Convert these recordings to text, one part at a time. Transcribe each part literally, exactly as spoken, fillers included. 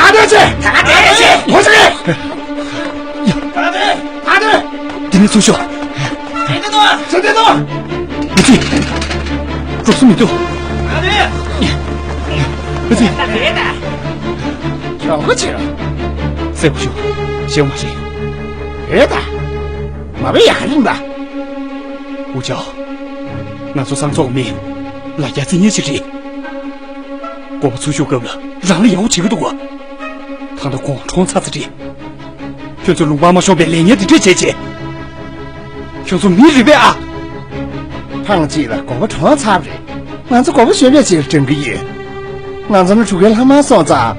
ད་ལྟ་ཆེ། ད་ལྟ་ཆེ། ད་ལྟ་ཆེ། ད་ལྟ། ད་ལྟ། དེ་ནས་ཚུར་ཤོག་ད་ལྟ་དང་། ད་ལྟ་དང་། ཨ་ཙི། འགྲོ་ས་མི་འདུག་ད་ལྟ། ཨ་ཙི། ད་ལྟ་རེད་ད། གྱོང་གོ་ཆེ། སེ་གོ་ཤོག་ཤེས་མ་རེད། རེད་ད། མ་བས་ཡག་རིང་ད། འུ་ཅག་ང་ཚོ་སང་ཚོགས་མི་ལ་རྒྱ་རྩིས་ཉེས་ཅིག་རེད། སྒོ་པ་ཚུར་ཤོག་སྐབས་ལ་རང་ལ་ཡག་པོ་བྱེད་ཀྱི་འདུག་ག་ད་ལྟ་གོང་གྲོངས་ཚར་ཚར་རེད། ཁྱོད་ཚོ་ལུང་པ་མ་ཤོང་པའི་ལས་ངན་འདི་འདྲས་བྱས་བྱས། ཁྱོད་ཚོ་མི་རེད་པས་ཨ། ཐེངས་གཅིག་ལ་དགོངས་པ་གྲོངས་ཚར་བ་རེད། ང་ཚོ་དགོངས་པ་གཞོན་པའི་རྗེས་ལ་འབྲང་གི་ཡོད། ང་ཚོ་ནི་གྲུ་ཁའི་ལྷ་མ་སོང་ཙང་།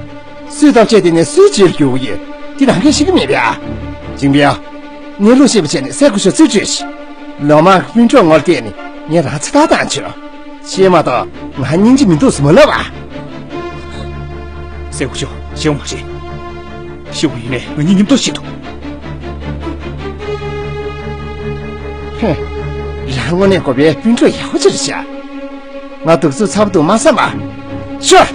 སུས་སྟོབས་ཆེ་དེ་ནས་སུའི་རྗེས་ལ་རྒྱུག་གི་ཡོད། འདི་རང་གིས་ཤེས་ཀྱི་མེད་པས་ཨ། ཅིང་པིའོ། ངས་ལུགས་ཤེས་པ་བྱས་ནས་སེ་གོ་ཤོག་རྩིས་སྤྲོད་ཤིག་ལོ་མང་གི་སྤུན་གྲོགས་ངོ་བལྟས་ནས་ངས་རང་ཚེ་ཐར་བཏང་ཆོག་ཤེས་མ་གཏོགས་ང་སྙིང་རྗེ་མི་འདུག་ཟེར་མ་ལབ་ཨ། སེ་གོ་ཤོག་ཤེས་པ་མ་རེད། ཤི་བ་ཡིན་ནའི་ང་གཉིས་མཉམ་དུ་ཤི་འདུག་ཧུམ། རང་དངོས་གནས་དགོས་པའི་སྤུན་གྲོགས་ཡག་པོ་ཅིག་རེད་ཤག་ང་གདུག་རྩུབ་ཚ་པོ་འདུག་མ་བསམ་པ། ཤོག་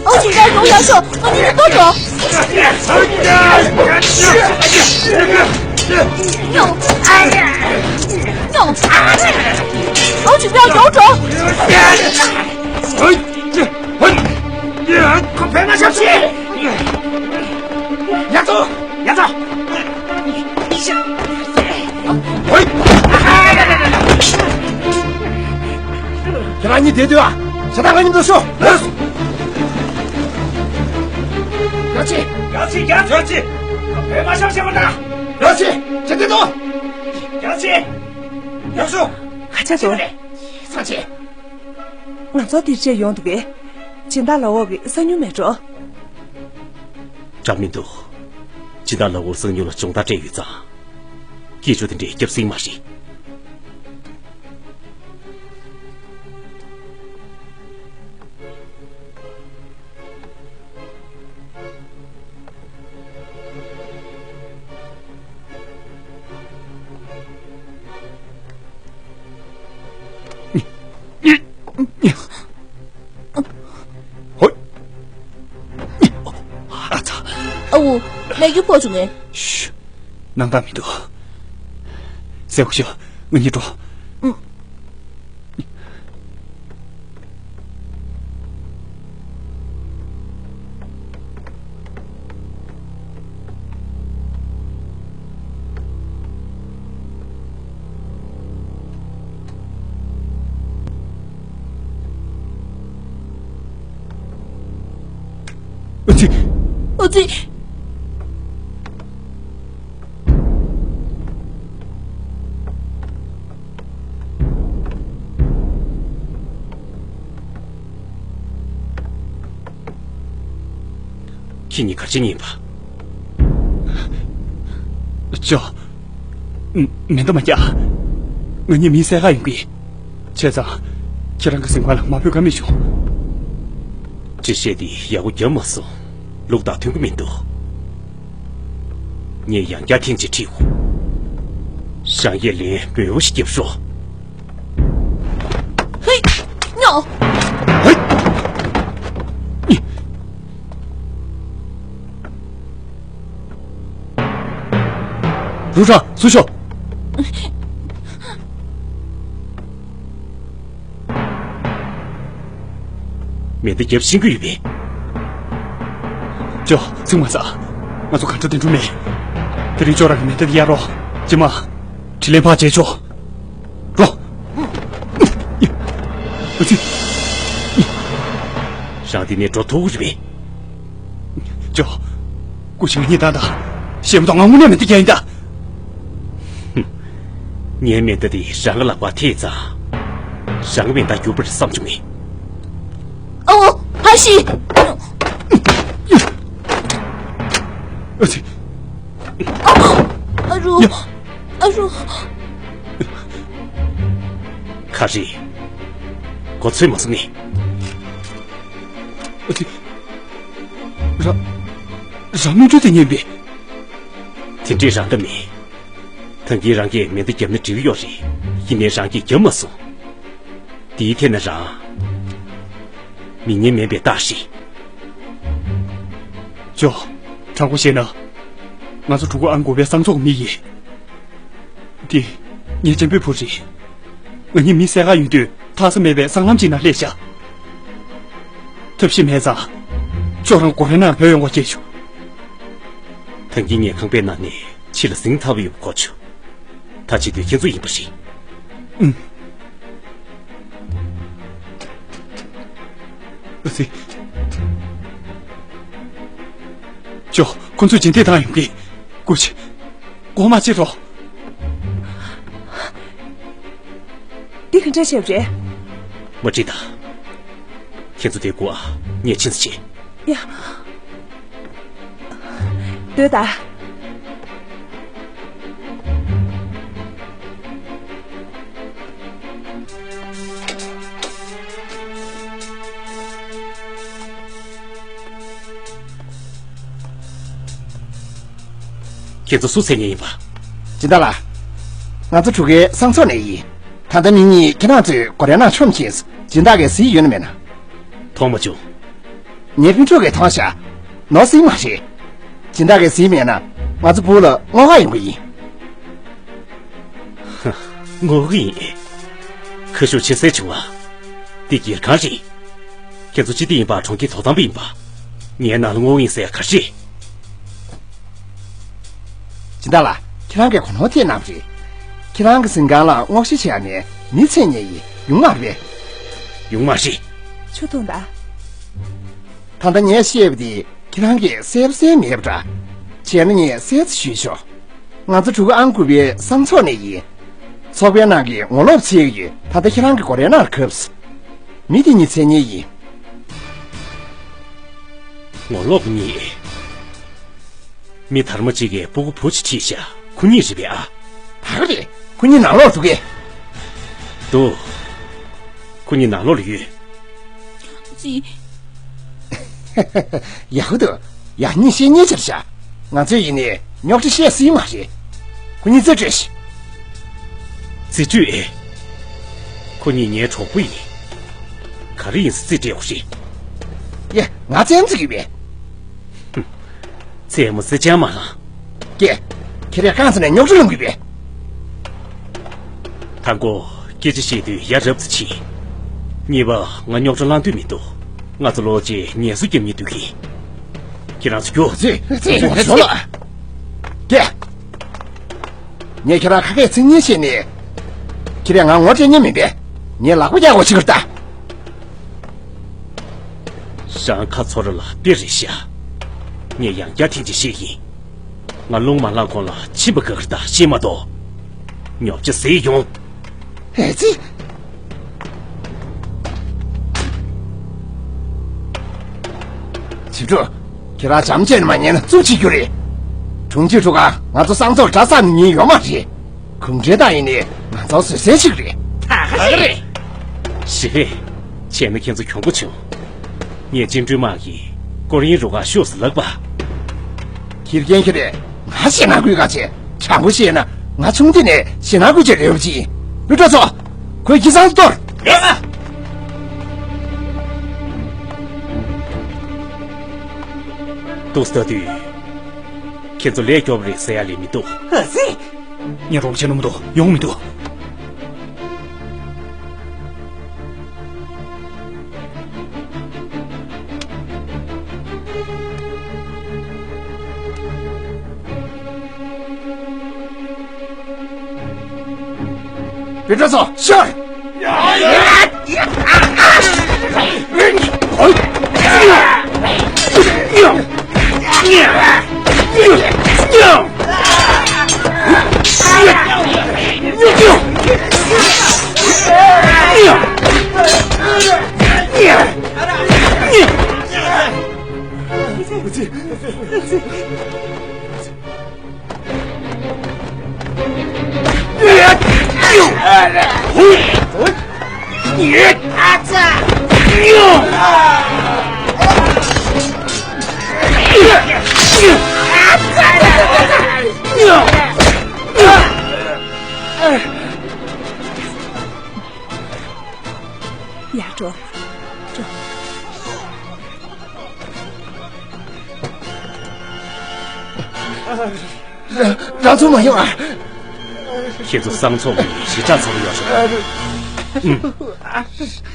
ཨོ་ཅི་ཡང་ཡོང་ཡག་ཤོག་ཨོ་ཅི་ཡང་ཡོང་ཡག་ཤོག་ང་གཉིས་ཀྱིས་ལྟོས་ཤོག་ཨོ་ཅི་ཡང་ཡོང་འགྲོ། ཁོ་བོད་མ་ཤོག་ཤིག་ཡ་ཙོ། ཡ་ཙོ། ཧོꯏ། ཁྱེད་རང་གཉིས་བསྡད་སྡོད་ཨ། ཤ་སྟག་ང་གཉིས་འགྲོ་ཤོག་ཡ་ཅི། ཡ་ཅི། ཡ་ཅི། ཡ་ཅི། བོད་མ་ཤོག་ཤེས་པ་ན། ཡ་ཅི། ཇི་ལྟར་འདུག་ཡ་ཅི། ཡ་ཤོག་ཁ་ཆ་ཚོ། སངས་རྒྱས། ང་ཚོ་འདིར་བཅས་ཡོང་འདུག་གས། སྦྱིན་བདག་ལགས་འོག་གི་གསང་ཉུལ་མེད་འགྲོ། འདྲ་མི་འདུག་སྦྱིན་བདག་ལགས་འོག་གསང་ཉུལ་ལ་སྦྱོང་བརྡར་སྤྲད་ཡོད་ཙང་། སྐད་ཆ་དེ་འདྲའི་སྐྱབས་སེང་མ་རེད། ཧོ། ཨ་ཚ། ཨ་འུ། ལས་རྒྱུ་ཕོག་བྱུང་ངས། ཤུ། སྣང་དག་མི་འདུག་སེ་གོ་ཤོག་ང་གཉིས་འགྲོ། ཨུ། ཨ་ཙི། ཨ་ཙི། ཁྱེད་གཉིས་ག་རེ་བྱེད་མཁན་ཡིན་པ། ཅོ། མེ་མདའ་མ་རྒྱག་ང་གཉིས་མི་བསད་ག་ཡོང་གི། བྱས་ཙང་། ཁྱེད་རང་གི་སེམས་ཁ་ལ་མ་འབོད་ཀ་མེད་བྱུང་། འདྲི་བཤད་འདི་ཡག་པོ་བརྒྱབ་མ་སོང་། ལུགས་དང་མཐུན་གྱི་མི་འདུག་ངས་ཡང་བསྐྱར་ཐེངས་གཅིག་ཁྲིད་དགོས། ཞང་ཡེ་ལིན་འབོད་པ་ཞིག་བརྒྱབ་ཤོག་ཧེ། ཉོ། ཧེ། རུ་ཁྲ་ཚུར་ཤོག་མེ་མདའ་བརྒྱབ་ཤེས་ཀྱི་ཡོད་པས། ཅོ། ཚིག་མ་ཟ། ང་ཚོ་ག་འདྲ་དེ་འགྲོ་མེད། དེ་རིང་ཅོ་རང་གི་མེ་མདའ་དེ་གཡར་རོགས། རྗེས་མ། དྲིན་ལན་ཕར་འཇལ་ཆོག་འགྲོ། ཨ་ཙི། རང་འདི་ནས་འགྲོ་ཐུབ་ཀྱི་རེད་པས། ཅོ། སྐུ་མཁྱེན་གཉིས་དང་དང་། ཤེས་མ་གཏོགས་ང་དངོས་གནས་མེ་མདའ་རྒྱག་ཡིན་ད། ངའི་མེ་མདའ་དེ་རང་གི་ལག་པར་ཐེབས་ཙང་། རང་གི་མེ་མདའ་འགྱུར་བར་བསམ་བྱུང་ངས། ཨོ། ཧ་ཤི། ཨ་ཙི། ཨ་རུ། ཡ། ཨ་རུ། ག་རེ། གོ་ཚོད་མ་སོང་ནི། ཨ་ཙི། ར། ར་མི་འགྲོ་དེ་ཉན་པས། དེ་འདྲས་རང་ག་མེད། ཐང་གིས་རང་གིས་མེ་མདའ་བརྒྱབ་ན་འགྲིག་གི་ཡོད་རེད། ཡིན་ནའི་རང་གིས་བརྒྱབ་མ་སོང་། དེའི་ཐད་ན་རང་། མི་ངན་མིན་པའི་རྟགས་ཤིག་ཇོ། དྲང་པོ་བཤད་ན། ང་ཚོ་གྲུ་གུ་ཨང་དགུ་པའི་གསང་ཚོགས་མི་ཡིན། དེ། ངའི་གཅེན་པོའི་བུ་རེད། ང་གཉིས་མི་སེར་ཁ་ཡོད་དུས་ཐག་ས་མེད་པའི་སྲང་ལམ་གཅིག་ན་སླེབས་ཤག་ཐབས་ཤེས་མེད་ཙང་། ཇོ་རང་སྒོ་རའི་ནང་བུད་ཡོང་བ་བྱེད་ཤོག་ཐང་གིས་ངའི་ཁང་པའི་ནང་ནས་ཕྱི་ལ་ཟིང་ཐག་པ་ཡོད་པ་གོ་བྱུང་། ད་བྱེད་དུས་ཁྱེད་ཚོ་ཡིན་པ་རེད། ཨུམ། ཨ་ཙི། ཇོ། ཁོ་ཚོས་རྗེས་འདེད་བཏང་ཡོང་གི། སྐུ་མཁྱེན། སྒོ་མ་ཕྱེ་རོགས། འདི་ག་འདྲ་བྱས་པ་རེད། མ་དྲིས་ད། ཁྱེད་ཚོ་དེ་དགོས་ཨ། ངས་ཕྱིན་ཚེ་བྱེད། ཡ། སྡོད་ད། ཁྱེད་ཚོ་སུ་མཚན་ཉིད་ཡིན་པ། སྦྱིན་བདག་ལགས། ང་ཚོ་གྲུ་ཁའི་གསང་ཚོགས་ནས་ཡིན། ད་ལྟ་མི་གཉིས་ཁྱེད་རང་ཚོའི་སྒོ་རའི་ནང་མཆོངས་ཕྱིན། སྦྱིན་བདག་གིས་གཟིགས་ཡོད་ན་མེད་ན། མཐོང་མ་བྱུང་། ངའི་སྤུན་གྲོགས་ཀྱིས་མཐོང་ཤག་ནོར་སྲིད་མ་རེད། སྦྱིན་བདག་གིས་གཟིགས་མེད་ན་ང་ཚོ་སྦུག་ལ་སྔོག་ག་ཡོང་གི་ཡིན། སྔོག་གི་ཡིན། ཁ་ཤུགས་ཆེ་སེ་བྱུང་ང་། འདི་སྒེར་ཁང་རེད། ཁྱེད་ཚོ་སྤྱི་བདེ་ཡིན་པ། གྲོང་ཁྱེར་དོ་དམ་པ་ཡིན་པ། ངའི་ནང་ལ་སྔོག་ཡིན་ཟེར་ག་རེ། སྦྱིན་བདག་ལགས། ཁྱེད་རང་གིས་གོ་ནོར་ཐེབས་གནང་བ་རེད། ཁྱེད་རང་གི་གཟིམ་ཁང་ལ་སྔོག་བཤེར་བྱེད་ཡ་ནི་མི་མཚན་ཉིད་ཡིན། ཡོང་མ་རེད། ཡོང་མ་རེད། ཆུ་འཐུང་ད། ད་ལྟ་ངས་བཤད་པ་དེ་ཁྱེད་རང་གིས་གསལ་པོ་གསན་མེད་པ་འདྲ། བྱས་ན་ངས་གསལ་ཙམ་ཞུས་ཆོག་ང་ཚོ་གྲུ་གུ་ཨང་དགུ་པའི་གསང་ཚོགས་ནས་ཡིན། ཚོགས་པའི་ནང་གི་ངོ་ལོག་བྱེད་ཀྱི་ཡོད། ད་ལྟ་ཁྱེད་རང་གི་སྒོ་རའི་ནང་ལ་གབ། མི་དེ་གཉིས་མཚན་ཉིད་ཡིན། ངོ་ལོག་གཉིས། མི་དར་མ་གཅིག་གིས་སྤུ་གུ་བུ་གཅིག་ཁྲིད་ཤག་ཁོ་གཉིས་རེད་པས་ཨ། ད་ག་རེད། ཁོ་གཉིས་ནང་ལོགས་འདུག་གས། འདུག་ཁོ་གཉིས་ནང་ལོགས་ལ་ཡོད། ཅི། ཡག་པོ་འདུག་ཡག་ཉེས་ཤེས་ཉེས་ཆར་བཞག་ང་ཚོས་ཡིན་ནའི་རྙོག་དྲ་བཤད་སྲིད་མ་རེད། ཁོ་གཉིས་རྩད་སྤྲད་ཤིག་རྩིས་སྤྲོད་ཨེ། ཁོ་གཉིས་ངའི་གྲོགས་པོ་ཡིན། ག་རེ་ཡིན་ཟེར་རྩིས་སྤྲད་དགོས་རེད། ཡ། ང་རྩེད་མོ་རྩེ་གི་ཡོད་པས། ཧུམ། རྩེད་མོ་རྩེ་ཆང་མ་ལངས། ཀྱེ། ཁྱེད་རས་རྐང་ཚ་ནས་རྙོག་དྲ་སློང་གི་ཡོད་པས། ཐང་གོ། སྐད་ཆ་བཤད་དུས་ཡ་རབས་ཙམ་བྱེད། གཉིས་པ། ང་རྙོག་དྲ་བསླང་འདོད་མི་འདུག་ང་ཚོ་ལོག་རྗེས་ངལ་གསོ་རྒྱབ་སྙིང་འདོད་ཀྱིན། ཁྱེད་རང་ཚོ་རྒྱུགས། རྩེད་མོ་རྩེ་ལ། ཀྱེ། ངས་ཁྱེད་རང་ཁ་སྐད་ཚིག་གཉིས་བཤད་ནས། ཁྱེད་རས་ང་ངོ་སྤྲད་མཁན་མིན་པས། ངས་ལག་པ་རྒྱག་དགོས་ཆི་གི་རེད་ད། རང་ཁ་ཚོར་ལ་དཔེ་རེད་ཤག་ངས་ཡང་བསྐྱར་ཐེངས་གཅིག་བཤད་ཀྱིན། ང་རླུང་མ་ལངས་གོང་ལ་ཕྱིན་པ་དགའ་གི་རེད་ད། ཤེས་མ་གཏོགས། ཉོབ་ཆ་ཟེར་ཡོང་། ཨེ་ཙི། བྱིས་ཕྲུག་ཁྱེད་རང་བྱམས་བརྩེས་ནས་མ་ཉན་ན་རྩུབ་བྱེད་རྒྱུ་རེད། དྲུང་ཆེ་ཕྲུ་གུ་ང་ཚོ་གསང་ཚོགས་གྲྭ་ཚང་ནས་ཉན་ཡོད་མ་རེད། གུང་ཁྲན་ཏང་ཡིན་ནི་ང་ཚོ་བཟོད་བསྲན་ཞིག་རེད། ད་ག་རེད། ཞེས། བྱས་ན་ཁྱེད་ཚོ་གྱོང་པོ་བྱུང་། ངས་ཅིན་ཀྲུའུ་དམག་གིས་སྐོར་གཡེང་རུ་ཁག་ཤོར་ཟེར་ལབ་པ། ཁྱི་རྒན་ཁྱེད་རས་ང་ཞེད་སྣང་སྐུལ་ག་བྱེད། དྲང་པོ་བཤད་ན་ང་ཆུང་དུས་ནས་ཞེད་སྣང་སྐུལ་བྱེད་རེ་བ་ཅིག་ཡིན། སློབ་གྲོགས་ཚོ། ཁོའི་ཁྱི་ཚང་གཏོར། ཡོད་ཨ། འདུག་ལྟ་དུས། ཁྱེད་ཚོ་ལས་སྐྱོ་པོ་རེད་ཟེར་ཡ་ལས་མི་འདུག་ཨ་ཙི། ངས་རོགས་བྱེད་ནོ་མི་འདུག་ཡོང་མི་འདུག་བོད་ཕྲུག་ཚོ་ཤོར། ཨ་ཙ། ཡར་འགྲོ། འགྲོ། རང་ཚོ་མ་ཡོང་ཨ། ཁྱེད་ཚོ་སང་ཚོགས་ཀྱི་ཞི་དྲག་ཚོར་ཡོད་རེད། ཨུམ།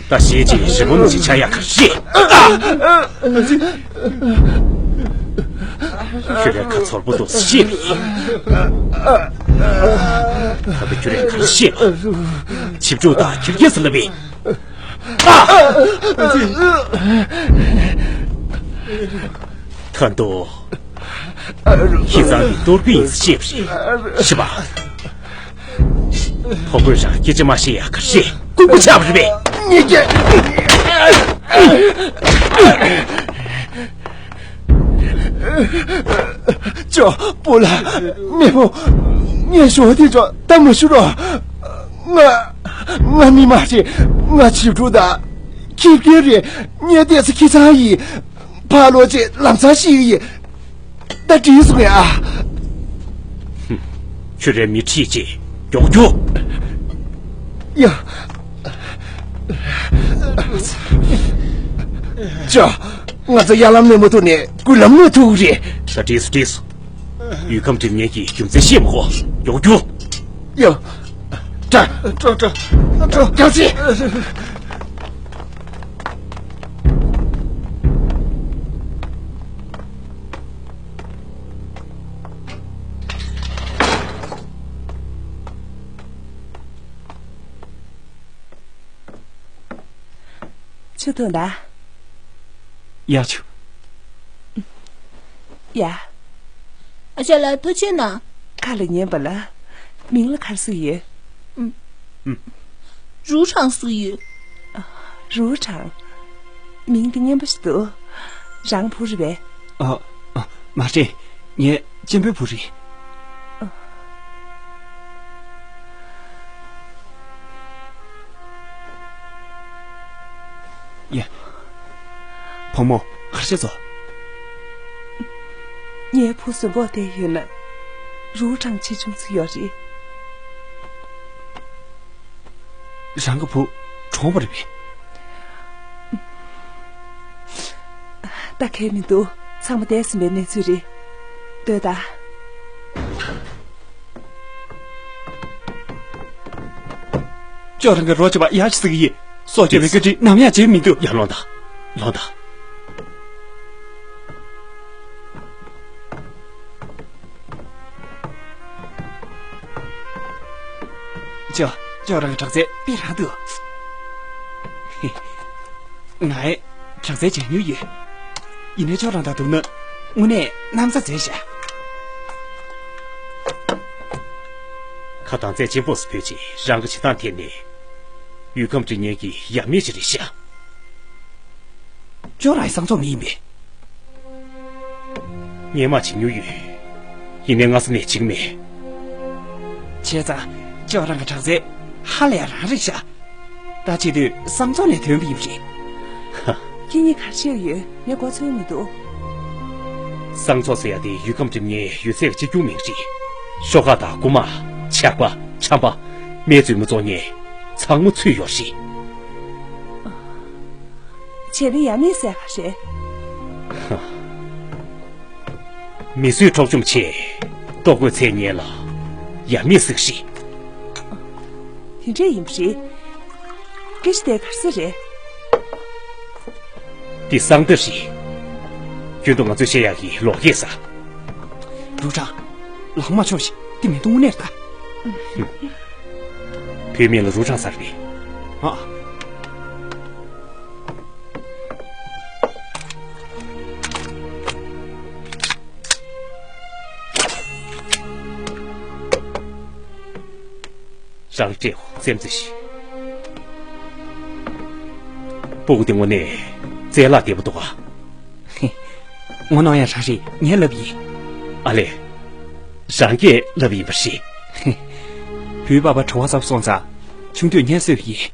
ད་ཞེས་ཀྱི་རི་མོ་ནུ་ཞིག་ཆ་ཡག་ག་རེད། ཁྱོད་རའི་ཁ་ཚོར་པོ་འདུག་ཤེས་མི། ད་ལྟ་ཁྱོད་རའི་ཁ་ཤེས་པ། ཆིབས་འཇུག་དང་ཁྱེར་སྐྱེས་སུ་ལབ་པས། ད་དུང་། ཁྱེད་ཚང་གི་གཏོར་དཔོན་ཡིན་ཤེས་པ་རེད། ཤི་བ། ཕོ་རྒོད་རང་སྐད་ཆ་མ་བཤད་ཡག་ག་རེད། ཀུ་ཀུ་ཆགས་པ་རེད་པས། ཉེས་སྐྱེ། ཅོ་པོ་ལ་མེ་ཕོ། ངས་ཞོ་དེ་ཅོ་ད་མ་ཞུ་རོགས། ང་ང་མི་མ་རེད། ང་ཆིབས་འགྲོ་ད། ཁྱི་སྐྱེ་རེད། ངས་བལྟས་ཚེ་ཁྱི་ཚང་ཡིན། ཕ་ལོ་ཆེ་ལམ་སང་ཤི་ཡི། ད་བྲིས་སོང་ཡ། ཁྱོད་རའི་མི་ཁྲིད་ཅེས་མགྱོགས་མགྱོགས། ཡ། ཅོ། ང་ཚོ་ཡར་ལམ་ནས་མ་ཐུག་ནས་དགུ་ལམ་ནས་ཐུག་རེད། ད་བྲིས་སོ་བྲིས་སོ། ཡུལ་ཁམས་འགྲིམ་ཉེན་གྱི་རྒྱུ་མཚན་ཤེས་མ་གོ། མགྱོགས་མགྱོགས། ཡ། ཏྲ། ཏྲ་ཏྲ། ཏྲ་ཏྲ་ཅི། ཆུ་འཐུང་ད། ཡ་ཆུ། ཡ། ཨ་ཅག་ལགས་ཐུགས་རྗེ་གནང་། ཁ་ལ་ཉན་པ་ལ། མིང་ལ་ག་རེ་ཟེར་ཡོད། ཨུམ། ཨུམ། རུའུ་ཁྲང་ཟེར་ཡོད། རུའུ་ཁྲང་། མིང་འདི་སྙན་པོ་ཞིག་འདུག་རང་བུ་རེད་པས། ཨ། ཨ། མ་རེད། ངའི་གཅེན་པོའི་བུ་རེད། ཡ། བུ་མོ། གར་ཤ་ཚོ། ངའི་བུ་གཟུགས་པོ་བལྟས་ཡོད་ན། རུའུ་ཁྲང་ཆེ་ཆུང་ཚུལ་ཡོད་རེད། རང་གི་བུ་གྲོངས་པ་རེད་པས། ད་གས་མི་འདུག་ཚང་མ་འདས་ཟིན་པའི་གནས་ཚུལ་རེད། སྡོད་ད། ཅོ་རང་གི་རོ་བྱེད་པ་ཡག་ཤི་ཟིག་ཡིན། སྲོག་སྐྱོབ་པའི་བཀའ་དྲིན་ནམ་ཡང་བརྗེད་མི་འདུག་ཡར་ལོངས་དང་། ལོངས་དང་། ཅོ། ཅོ་རང་གི་དྲག་རྩལ་དཔེ་རང་འདུག་ངའི་དྲག་རྩལ་སྦྱང་མྱོང་ཡོད། ཡིན་ནའི་ཅོ་རང་དང་བསྡུར་ན་དངོས་གནས་གནམ་ས་འཛིན་ཤག་ཁ་དང་རྩལ་ཆེན་པོ་སུ་ཕུད་ཅིག་རང་གི་བྱེད་སྟངས་ཐད་ནས། ཡུལ་ཁམས་འགྲིམ་ཉེན་གྱི་ཡབ་མེས་ཅིག་རེད་ཤག་ཅོ་རང་ཡི་སང་ཚོགས་མི་ཡིན་པས། ངས་མ་བྱེད་མྱོང་ཡོད། ཡིན་ནའི་སྔ་ས་ནས་བྱེད་ཀྱི་མེད། བྱས་ཙང་། ཅོ་རང་གི་དྲག་རྩལ་ཧ་ལས་རང་རེད་ཤག་ད་བྱེད་དུས་སང་ཚོགས་ནས་ཐོན་པ་ཡིན་པ་རེད། ཧ། ཁྱེད་གཉིས་ག་རེ་བཤད་ཡོད། ངས་མགོ་ཚོས་མི་འདུག་སང་ཚོགས་ཟེར་ཡ་དེ་ཡུལ་ཁམས་འགྲིམ་ཉེན་ཡོད་ཚད་ཀྱི་གཅིག་གྱུར་མིང་རེད། ཤོག་ཁག་དང་རྐུ་མ། ཇག་པ། ཆམ་པ། སྨན་བཙུན་མོ་བཙོང་མཁན། ཚང་མ་ཚུད་ཡོད་རེད། བྱས་ན་ཡབ་མེས་ཟེར་ག་རེད། མི་གསོད་འཕྲོག་བཅོམ་ཆེད། ལྟོ་གོས་འཚོལ་མཁན་ལ་ཡབ་མེས་ཟེར་གི་རེད། དེ་འདྲས་ཡིན་པ་རེད། སྐད་ཆ་དེ་ག་རེ་ཟེར་རེད། འདི་གསང་བདག་རེད། རྒྱུན་དུ་ང་ཚོས་བཤད་ཡག་གི་ལོག་སྐད་ཟེར། རུ་ཁྲང་། ལག་མ་ཆོག་ཤིག་འདི་མི་འདུག་དངོས་གནས་རེད་ད། བུའི་མིང་ལ་རུ་ཁྲང་ཟེར་བས། ཨ། རང་སྤྲད་འོ་རྩེད་མོ་རྩེ་ཤིག་སྤུ་གུ་དེ་དངོས་གནས་རྩལ་ལག་བདེ་པོ་འདུག་ཨ། ངོ་གནོང་ཡ་རང་རེད། ངས་ལབ་ཡིན། ཨ་ལས། རང་གིས་ལབ་ཡིན་པ་རེད། བུའི་པ་ཕ་གྲོད་ཁོག་ཚ་པོ་སོང་ཙང་། ཆུང་དུས་ངས་གསོས་པ་ཡིན།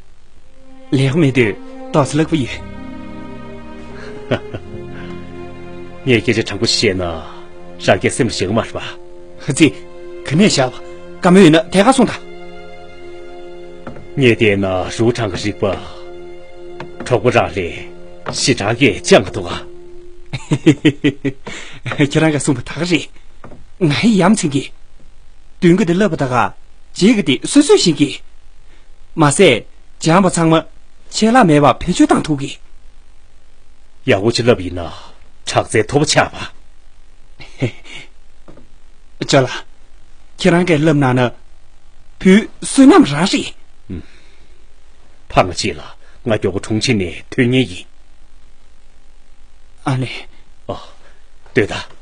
ལེགས་མེད་དུས་ཏོག་ཙམ་ལྷག་པོ་ཡོད། ངས་སྐད་ཆ་དྲང་པོ་ཞིག་བཤད་ན་རང་སྐད་སེམས་ལ་བཞག་གི་མ་རེད་པ། ཧ་ཙི། ག་ནས་བཞག་པ། བཀའ་མོལ་ཡོད་ན་ཐད་ཀར་གསུངས་དང་། ངས་བལྟས་ན་རུའུ་ཁྲང་གི་རིག་པ། གྲོགས་པོ་རང་ལས་ཞེ་དྲག་གིས་སྦྱངས་འདུག་ཨ། ཁྱེད་རང་གིས་གསུངས་པ་ད་ག་རེད། ང་ཡི་ཡ་མཚན་གྱིས། མདུན་གྱི་དེ་བསླབ་པ་ད་ག་རྗེས་ཀྱི་དེ་སོ་སོས་ཤེས་ཀྱི། མ་ཟད། སྦྱངས་པ་ཚང་མ་ཆད་ལྷག་མེད་པར་བེད་སྤྱོད་བཏང་ཐུབ་ཀྱི། ཡག་པོ་ཅིག་བསླབ་ཡིན་ན་དྲག་རྩལ་མཐོ་པོ་ཆགས་པ། ཅོ་ལགས། ཁྱེད་རང་གིས་བསླབ་གནང་ན། བུའི་བསོད་ནམས་རང་རེད། ཨུམ། ཕ་ང་གཅིག་ལ་ང་མགྱོགས་པོ་གྲོང་ཁྱེར་ནས་ཐོན་ངེས་ཡིན། ཨ་ནི། ཨོ། ལྟོས་དང་།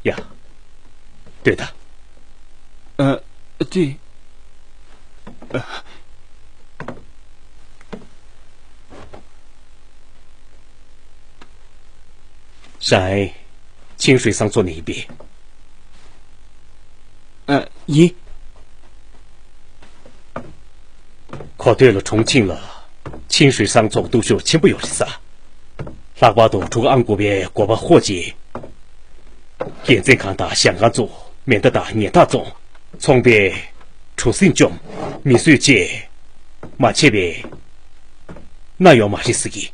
ཡ། ལྟོས་དང་། ཨ། ཅི། ཨ། ཧྲའེ། ཆིང་ཧྲུའེ་བསང་ཚོགས་ནས་ཡིན་པས། ཨ། ཡིན། གོ་ཐོས་ལ་གྲོང་ཆིང་ལ་ཆིང་ཧྲུའེ་བསང་ཚོགས་སྟོབས་ཤུགས་ཆེན་པོ་ཡོད་རེད་ས། ལྷག་པར་དུ་ཕྲུ་གུ་ཨང་དགུ་པའི་འགོ་པ་ཧོ་ཅི། རྒྱལ་མཚན་ཁང་དང་ཞང་ཁང་བཙུགས། མེ་མདའ་དང་ཉེན་ཐག་བཙོང་། ཚོང་པའི་གྲུ་གཟིངས་བཅོམ། མི་གསོད་བཅས་མ་བྱས་པའི་གནའ་ཡོད་མ་རེད་ཟེར་གི།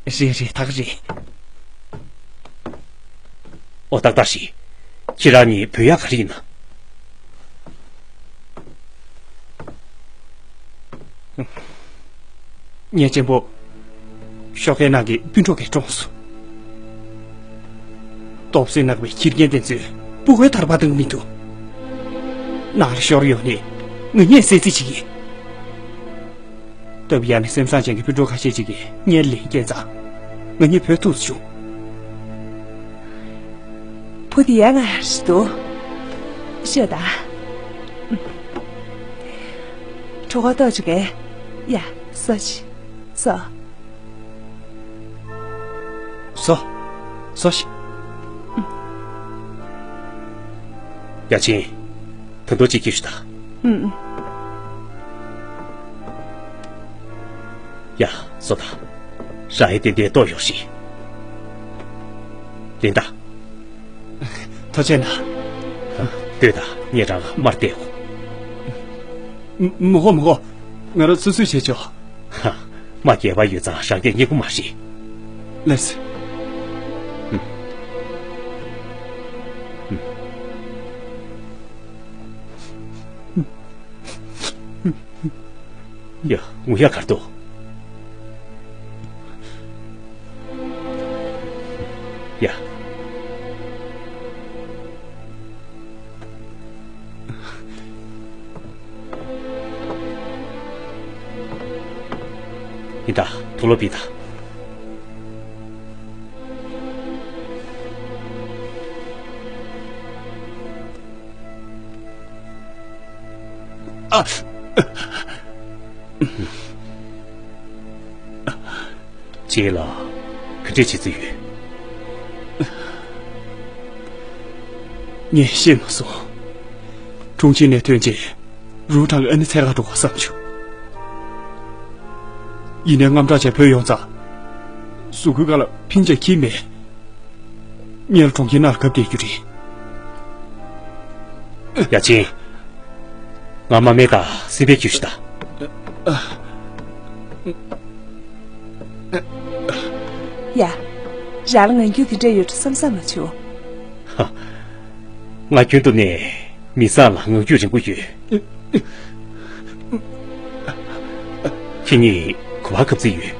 རེད་རེད། ད་ག་རེད། ཨོ། ཏག་ཏག་རེད། ཁྱེད་རང་གཉིས་བུད་ཡག་ག་རེ་ཡིན་ན། ངའི་གཅེན་པོ་ཤོག་ཁའི་ནང་གི་སྤུན་གྲོགས་ཀྱིས་བཀྲོངས་སོང་། སྟོབས་སེང་ནག་པའི་ཁྱི་རྒན་དེ་ཚོས་སྤུ་གུའི་ཐར་པ་བཏང་གི་མི་འདུག། ནང་ལ་ཤོར་ཡོང་ནས་ང་གཉིས་བསད་རྩིས་བྱེད་ཀྱི། སྟབས་ཡག་ནས་སེམས་བཟང་ཅན་གྱི་སྤུན་གྲོགས་ཁ་ཤས་ཅིག་གིས་ངའི་ལན་བསྐྱལ་ཙང་། ང་གཉིས་བུད་ཐུབ་བྱུང་། བུ་དེ་ཡང་ང་ཞིག་འདུག། ཤོད་དང་། གྲོད་ཁོག་ལྟོགས་བྱུང་གས། ཡ། ཟ་ཅིག། ཟ། ཟ། ཟ་ཞིག། ཡ་ཆིན། ད་དུང་གཅིག་ཁྱེར་ཤོག་དང་། ཨུམ། ཡ། ཟོ་དང་། རང་ཡི་ཏན་ཏན་ལྟོགས་ཡོད་རེད། ལེན་དང་། ཐུགས་རྗེ་གནང་། ལྟོས་དང་། ངས་རང་མར་བལྟས་འོ། མ་དགོས་མ་དགོས། ང་རང་སུས་སུས་བྱས་ཆོག། ཧ། མ་རྒྱས་པ་ཡོད་ཙང་རང་སྐད་སྙན་པོ་མ་རེད། ལགས་སོ། ཨུམ། ཨུམ། ཡ། ངུ་ཡག་ག་རེ་འདུག། ཡ། ཡིན་ད། དུག་ལོག་ཕུད་དང་། ཨ། རྗེས་ལ་ག་འདྲས་བྱེད་རྩིས་ཡོད། ངས་ཤེས་མ་སོང་། གྲོང་ཁྱེར་ནས་ཐོན་རྗེས་རུའུ་ཁྲང་གི་ཨ་ནེ་འཚོལ་གར་འགྲོ་དགོས་བསམ་བྱུང་། ཡིན་ནའི་དངངས་སྐྲག་བྱས་བུད་ཡོང་ཙང་། གཟུགས་པོའི་ཁ་ལ་ཕིང་ཅིག་ཁྱེར་མེད། ངས་ལ་གྲོང་ཁྱེར་ནང་ལ་གབ་བསྡད་རྒྱུ་རེད། ཡ་ཆིན། ང་མ་སྨད་དང་སྲིད་པའི་ཁྱི་ཤི་ད། ཡ། རང་ལ་ངང་རྒྱུད་དེ་འདྲ་ཡོད་འགྲོ་བསམ་བསམ་མ་བྱུང་། ཧ། ང་རྒྱུན་དུ་ནས་མི་བཟང་ལ་ངང་རྒྱུད་རིང་པོ་ཡོད། ཁྱེད་གཉིས་ག་པར་གབ་རྩིས་ཡོད།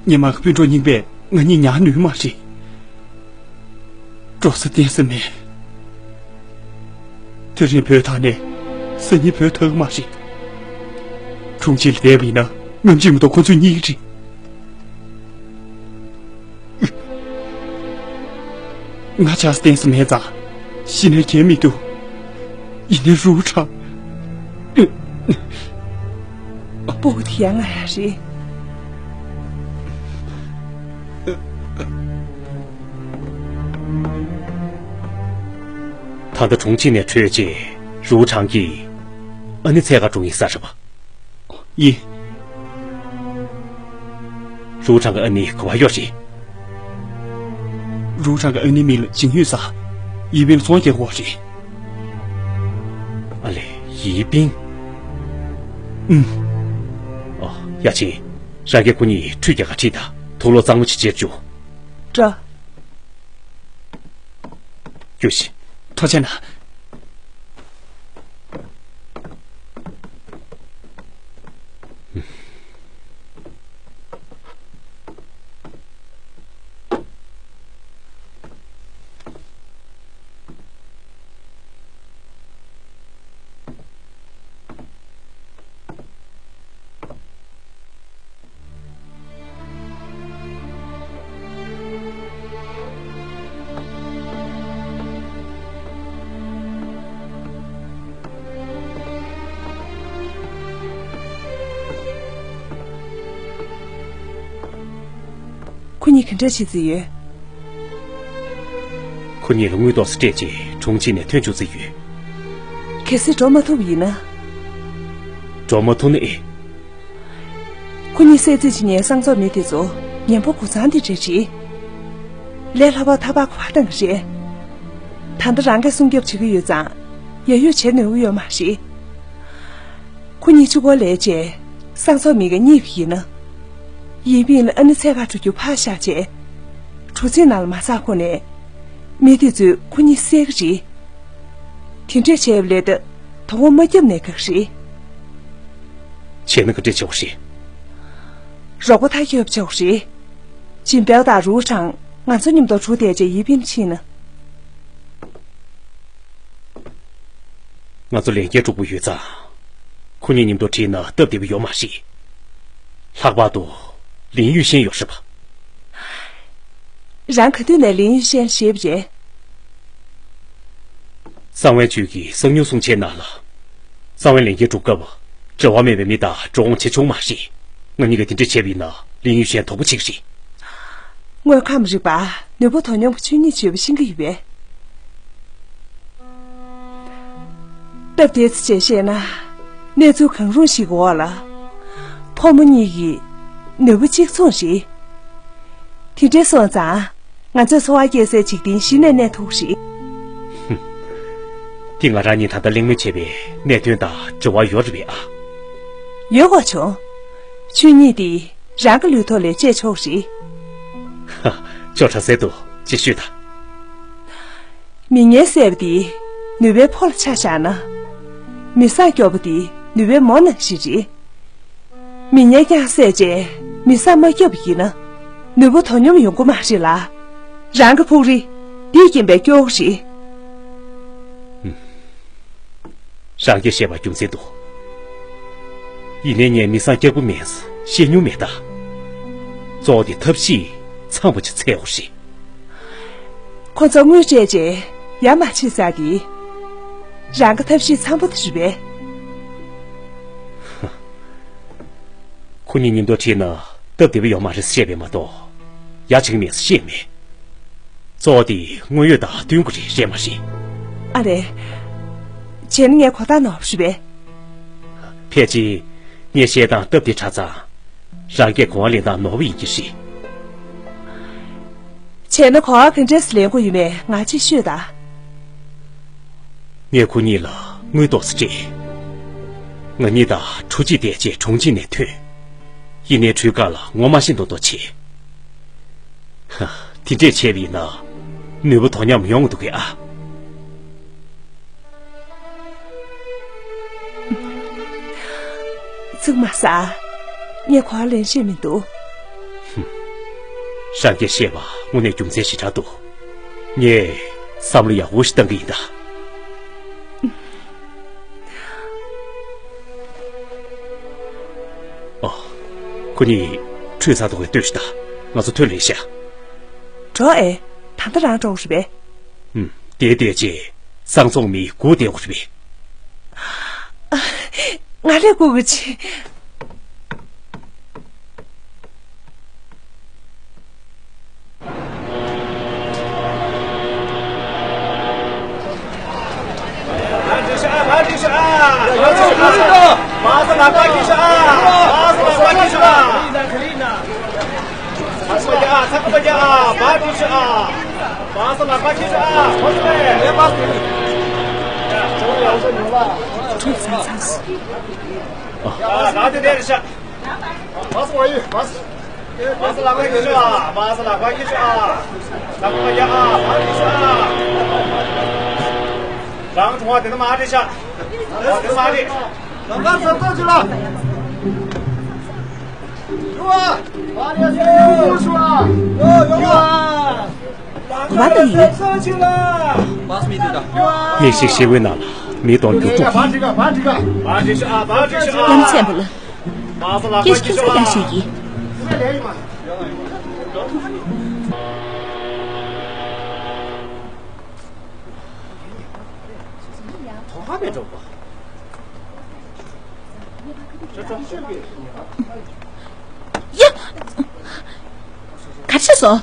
ཉི་མ་གི་སྤུན་གྲོགས་རྙིང་པས་ང་གཉིས་ཉར་ནུས་མ་རེད། འགྲོ་ས་གཏན་ས་མེད། དེ་རིང་བུད་ཐལ་ནས་སང་ཉིན་བུད་ཐུབ་ཀྱི་མ་རེད། གྲོང་ཁྱེར་ལ་བསྡད་པ་ཡིན་ན་ངམ་གཅིག་མ་གཏོགས་ཁོ་ཚོ་གཉིས་ཀྱི་རེད། ང་ཆགས་ས་གཏན་ས་མེད་ཙང་ཤི་ནས་ཁྱད་མི་འདུག། ཡིན་ནའི་རུའུ་ཁྲང་། སྤུ་གུ་དེ་ཡང་ང་རང་རེད། ད་ལྟ་གྲོང་ཁྱེར་ནས་བྲོས་རྗེས་རུའུ་ཁྲང་གིས་ཨ་ནེ་འཚོལ་ག་འགྲོ་ཡིན་ས་རེད་པ། ཡིན། རུའུ་ཁྲང་གི་ཨ་ནེ་ག་པར་ཡོད་རེད། རུའུ་ཁྲང་གི་ཨ་ནེའི་མིང་ལ་ཇིང་ཡུས་ཟེར། ཡིན་པིན་ལ་ཚོང་རྒྱག་གི་ཡོད་རེད། ཨ་ལེ། ཡིན་པིན། ཨུམ། ཨོ། ཡ་ཆེན། རང་གིས་ཁོ་གཉིས་ཁྲུས་རྒྱག་ག་ཁྲིད་དང་། དུག་ལོག་གཙང་མ་ཅིག་བྱེད་རྒྱུ། འགྲོ། རྒྱུགས་ཤིག། ཐུགས་རྗེ་གནང་། ཁོ་གཉིས་ག་འདྲ་བྱེད་རྩིས་ཡོད། ཁོ་གཉིས་ལ་དངུལ་ཏོག་ཙམ་སྤྲད་རྗེས་གྲོང་ཁྱེར་ནས་ཐོན་བཅུག་རྩིས་ཡོད། གལ་སྲིད་འགྲོ་མ་ཐུབ་ཡིན་ན། འགྲོ་མ་ཐུབ་ན་ཨེ། ཁོ་གཉིས་བསད་རྩིས་བྱེད་མཁན་སང་ཚོགས་མི་དེ་ཚོ་ངན་པ་དགུ་ཚང་དེ་འདྲ་རེད། ལས་སླ་བ་ཐབས་ཁག་པོ་བཏང་གི་རེད། ད་ལྟ་རང་གིས་སྲུང་སྐྱོབ་བྱེད་ཀྱི་ཡོད་ཙང་ཡ་ཡོ་བྱེད་ནུས་ཀྱི་ཡོད་མ་རེད། ཁོ་གཉིས་གཅིག་པོ་ལས་བྱས་སང་ཚོགས་མི་ག་རྙེད་པ་ཡིན་ན། ཡིན་པིན་ལ་ཨ་ནེ་འཚོལ་ག་འགྲོ་རྒྱུ་ཕར་བཞག་བྱས། གྲུ་གཟིངས་ནང་ལ་མ་ཚར་གོང་ནས། མི་དེ་ཚོས་ཁོ་གཉིས་བསད་ཀྱི་རེད། དེ་འདྲས་བྱས་པ་ལས་ད་དོ་དགོང་མ་བརྒྱབ་ནས་དགའ་གི་རེད། བྱས་ན་ག་འདྲས་བྱེད་དགོས་རེད། རོགས་པ་ཐག་གཅོད་བྱེད་དགོས་རེད། ཇིན་པེའོ་དང་རུའུ་ཁྲང་ང་ཚོ་མཉམ་དུ་གྲུ་བསྡད་བྱས་ཡིན་པིན་ཕྱིན་ན། ང་ཚོ་ལན་བརྒྱད་དྲུག་པོ་ཡོད་ཙང་། ཁོ་གཉིས་མཉམ་དུ་ཁྲིད་ན་སྟབས་བདེ་པོ་ཡོད་མ་རེད། ལྷག་པར་དུ་ལིན་ཡུས་ཤན་ཡོད་རེད་པ། རང་ག་དུས་ནས་ལིན་ཡུས་ཤན་ཤེས་པ་རེད། གསང་བའི་ཇུས་ཀྱི་གསང་ཉུལ་སྲུང་བྱའི་ནང་ལ། གསང་བའི་ལན་བརྒྱད་དྲུག་སྐབས་འབྲེལ་བ་མེད་པའི་མི་དང་འགྲོ་འོང་བྱེད་ཆོག་མ་རེད། ང་གཉིས་ཀྱིས་དེ་འདྲ་བྱས་པ་ཡིན་ན་ལིན་ཡུས་ཤན་དོགས་པ་བྱེད་ཀྱི་རེད། དངོས་ཁམས་རིག་པ་ནུས་པ་དོ་སྙོམས་ཀྱི་ཆོས་ཉིད་བརྗོད་པ་ཤེས་ཀྱི་ཡོད་པས། སྟབས་བདེ་ཙམ་བྱས་བཤད་ན། གནས་ཚུལ་གང་རུང་ཞིག་གི་འོག་ལ། ཕོ་མོ་གཉིས་ཀྱིས་ནུས་པ་གཅིག་མཚུངས་རེད། དེ་འདྲ་སོང་ཙང་ང་ཚོས་འཚོ་བ་སྐྱེལ་སའི་འཇིག་རྟེན་གཞི་ནས་གནས་ཐུབ་རེད། དེ་ང་རང་གཉིས་ད་ལྟ་གླེང་མོལ་བྱས་པའི་གནད་དོན་དང་འབྲེལ་བ་ཡོད་རེད་པས་ཨ། ཡོད་དགོས་བྱུང་། ཆོས་ཉིད་དེ་རང་གི་ལུས་ཐོག་ལས་སྤྱད་ཆོག་རེད། ཧ། ཅོ་ཁྲ་ཟེར་འདུག་ཅིག་ཤོད་དང་། མི་ངན་བསད་པ་དེ་ནུས་པའི་ཕོ་ལ་ཆ་བཞག་ན། མི་བཟང་སྐྱོབ་པ་དེ་ནུས་པའི་མོ་ནང་བཞིན་རེད། མི་ངན་རྐྱང་བསད་བྱས་མི་བཟང་མ་སྐྱོབ་པ་ཡིན་ན། ནུས་པ་དོ་སྙོམས་ཡོང་གི་མ་རེད་ལ། རང་གི་ཕུགས་རེ་འདིས་རྐྱེན་པས་སྐྱོ་གི་རེད། རང་གིས་བཤད་པ་རྒྱུ་མཚན་འདུག་ཡིན་ནའི་ངས་མི་བཟང་སྐྱག་པ་མིན་བཤད་མྱོང་མེད་ད། གཙོ་བོ་དེ་ཐབས་ཤེས་ཚང་པོ་ཅིག་འཚོལ་དགོས་རེད། ཁོ་ཚོ་དངུལ་སྤྲད་རྗེས་ཡ་མ་བྱེད་ས་དེ། རང་གི་ཐབས་ཤེས་ཚང་པོ་དེ་རེད་པས། ཁོ་གཉིས་མཉམ་དུ་ཁྲིད་ན་སྟབས་བདེ་པོ་ཡོད་མ་རེད་བཤད་པས་མ་གཏོགས། ཡ་བྱེད་ཀྱི་མེད་བཤད་མེད། གཙོ་བོ་དེ་དངོས་ཡོད་དང་བསྟུན་དགོས་རེད། རེད་མ་རེད། ཨ་རེད། བྱས་ན་ངས་གོ་བརྡ་ནོར་བ་རེད་པས། ཕལ་ཆེར་ངས་བཤད་སྟངས་སྟབས་བདེ་དྲགས་ཙང་། རང་སྐད་གོ་བ་ལེན་སྟངས་ནོར་བ་ཡིན་གྱི་རེད། བྱས་ན་གོ་བ་ག་འདྲས་སེ་ལེན་དགོས་ཡོད་མེད་ང་ཅིག་ཤོད་དང་། ངས་ཁོ་གཉིས་ལ་དངུལ་ཏོག་ཙམ་སྤྲད། ང་གཉིས་དང་གྲུ་གཅིག་བསྡད་རྗེས་གྲོང་ཁྱེར་ནས་ཐོན། ཡིན་ནའི་གྲུའི་ཁ་ལ་ངོ་མ་ཤེས་མདོག་མདོག་བྱེད། ཧ། དེ་འདྲས་བྱས་པ་ཡིན་ན་ནུས་པ་དོ་མཉམ་ཡོང་འདུག་གས་ཨ། ཚིག་མ་ཟ། ངས་གོ་བ་ལེན་ཤེས་མི་འདུག་ཧུམ། རང་གིས་བཤད་པ་དངོས་གནས་རྒྱུ་མཚན་ཞེ་དྲག་འདུག་ངས་བསམ་བློ་ཡག་པོ་ཞིག་བཏང་གི་ཡིན་ད། ཨོ། ཁོ་གཉིས་ཁྲུས་ཚར་འདུག་གས་ལྟོས་ཤིག་ད། ང་ཚོ་ཐོན་ལེ་ཤག་འགྲོ་ཨེ། ད་ལྟ་རང་འགྲོ་དགོས་རེད་པས། ཨུམ། དེ་བསྡད་རྗེས་སང་ཚོགས་མི་དགུ་བསྡད་དགོས་རེད་པས། ང་ལས་སྒུག་གི་ཆེ། ཚ་ཁ་པ་རྒྱ་ཨ། བ་དུ་ཤ་ཨ། བ་ས་ལ་པ་ཁི་ཤ་ཨ། ཁོ་ས་ལེ་ལེ་པ་སི། ཨ་ད་དེ་དེ་རེད་ཤ། བ་ས་བ་ཡི་བ་ས། བ་ས་ལ་པ་ཁི་ཤ་ཨ། བ་ས་ལ་པ་ཁི་ཤ་ཨ། ཚ་ཁ་པ་རྒྱ་ཨ། བ་ཁི་ཤ་ཨ། རང་ཚོང་བ་དེ་ན་མ་རེད་ཤ། དེ་ན་མ་རེད། ལམ་ཁ་གསར་གཏོད་བྱེད་ལ། གོ་བ་ལྟ་ཡིན། མིག་ཤེལ་ཞེ་བོའི་ནང་ལ་མི་གཏོང་རྒྱུ་དཀྲུགས། ཡ་མཚན་པ་ལ། སྐད་ཆ་ཁྱོད་ཚོ་རྒྱག་ཤེས་ཀྱི། ཡ། ག་རེ་བྱས་སོང་།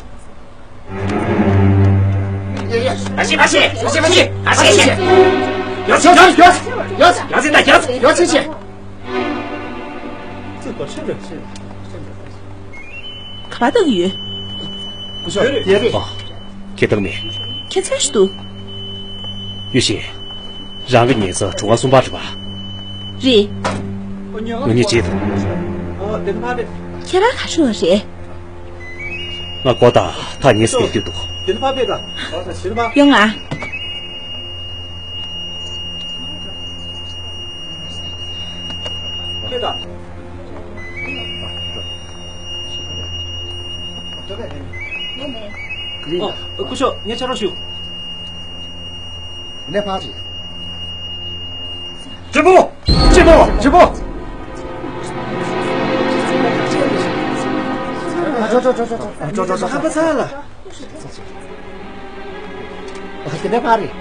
ག་པར་ལྟ་གི་ཡོད། ཨ། ཁྱེད་བཏང་མེད། ཁྱད་མཚར་ཞིག་འདུག། ཡུས་ཤིན། རང་གི་ཉལ་ས་གྲུ་ཁ་གསུམ་པ་རེད་པ། རེད། ངུ་ཉེ་བྱེད་དང་། ཁྱེད་རང་ག་རེ་བྱུང་བ་རེད། ང་སྒོ་དང་ཐག་ཉེ་སར་བསྡད་ཀྱི་འདུག། ཡོང་ང་། ཨོ། སྐུ་ཞབས་ངས་ཕྱག་རོགས་ཞུ། ནས་ཕར་ཅིག། གཅེན་པོ། གཅེན་པོ། གཅེན་པོ། འགྲོ་འགྲོ་འགྲོ་འགྲོ་འགྲོ། ཁ་པ་ཚ་ལ། ཨ། དེ་ནས་ཕར་རེད།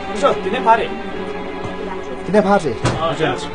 སྐུ་ཞབས་དེ་ནས་ཕར་རེད། དེ་ནས་ཕར་རེད། ཨ།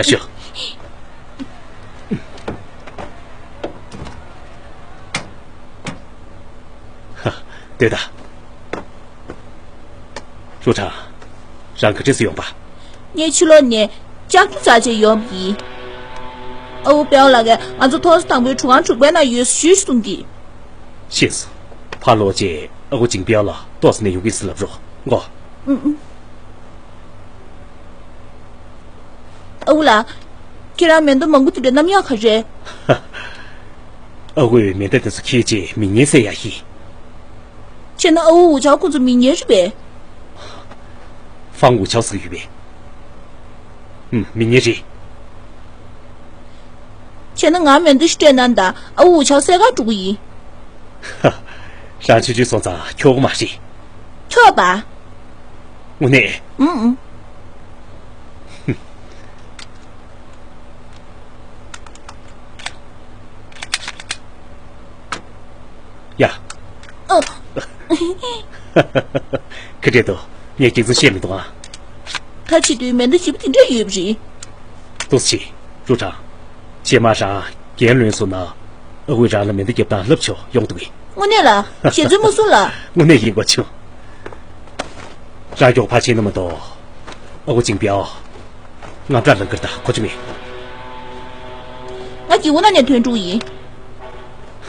ཡ། ཡ་ཤོག། ཧ། ལྟོས་དང་། ཧྲུའུ་ཁྲང་། རང་ག་འདྲས་སེ་ཡོང་པ། ངས་ཕྱི་ལོགས་ནས་ལྕགས་ཀྱུ་བཙལ་བྱས་ཡོང་བ་ཡིན། ཨ་ཁུ་དཔལ་བ་ལགས་ཀྱིས་ང་ཚོ་ཐོག་ས་དང་པོའི་གྲུ་ཁང་དྲུག་པའི་ནང་ཡོད་ཞུས་གསུངས་ཀྱིས། ཤེས་སོང་། ཕར་ལོག་རྗེས་ཨ་ཁུ་ཅིང་པིའོ་ལ་ཏོག་ཙམ་ནས་ཡོང་གི་ཟེར་ལབ་རོགས། མགོ། ཨུ་ཨུ། ཨ་ཁུ་ལགས། ཁྱེད་རང་མེ་མདའ་མང་པོ་དེ་འདྲ་བསྣམས་ཡག་ག་རེ། ཨ་ཁུས་མེ་མདའ་དེ་ཚོ་འཁྱེར་རྗེས་མི་ངན་བསད་ཡག་གི། བྱས་ན་ཨ་ཁུ་ཝུ་ཆའོ་ཁོང་ཚོ་མི་ངན་རེད་པས། ཧྥང་ཝུ་ཆའོ་ཟེར་གྱི་ཡོད་པས། ཨུམ། མི་ཉན་རེད། བྱས་ན་ང་མེ་མདའ་ཞིག་སྤྲད་གནང་དང་། ཨ་ཁུ་འུ་ཅག་བསད་གར་འགྲོ་གི་ཡིན། ཧ། རང་ཆུང་ཆུང་སོང་ཙང་འཁྱོག་གི་མ་རེད། འཁྱོག་པ། དངོས་གནས། ཨུང་ཨུང་། ཡ། ཨ། ཁ་བྲལ་དུ། ངས་སྐྱག་རྫུན་བཤད་མི་འདུག་ཨ། ད་བྱེད་དུས་མེ་མདའ་བརྗེ་པོ་དེ་འདྲ་ཡོད་པ་རེད། ཏོག་ཙམ། རུ་ཁྲང་། རྗེས་མ་རང་རྒན་ལོན་སོང་ན། ཨ་ཁུས་རང་ལ་མེ་མདའ་རྒྱབ་སྟངས་བསླབ་ཆོག་ཡོང་འདུག་གས། དངོས་གནས་ལ། ཞེ་ཚོད་མ་སོང་ལ། དངོས་གནས་ཡིན་པ་བྱུང་། རང་མགྱོགས་ཕར་ཕྱིན་ན་མ་གཏོགས། ཨ་ཁུ་ཅིང་པའོ། དངངས་སྐྲག་ལངས་ཀྱི་རེད་ད། གོ་ཆོད་མེད། ང་སྒེའུ་ཁུང་ནང་ནས་ཐོན་འགྲོ་གི་ཡིན།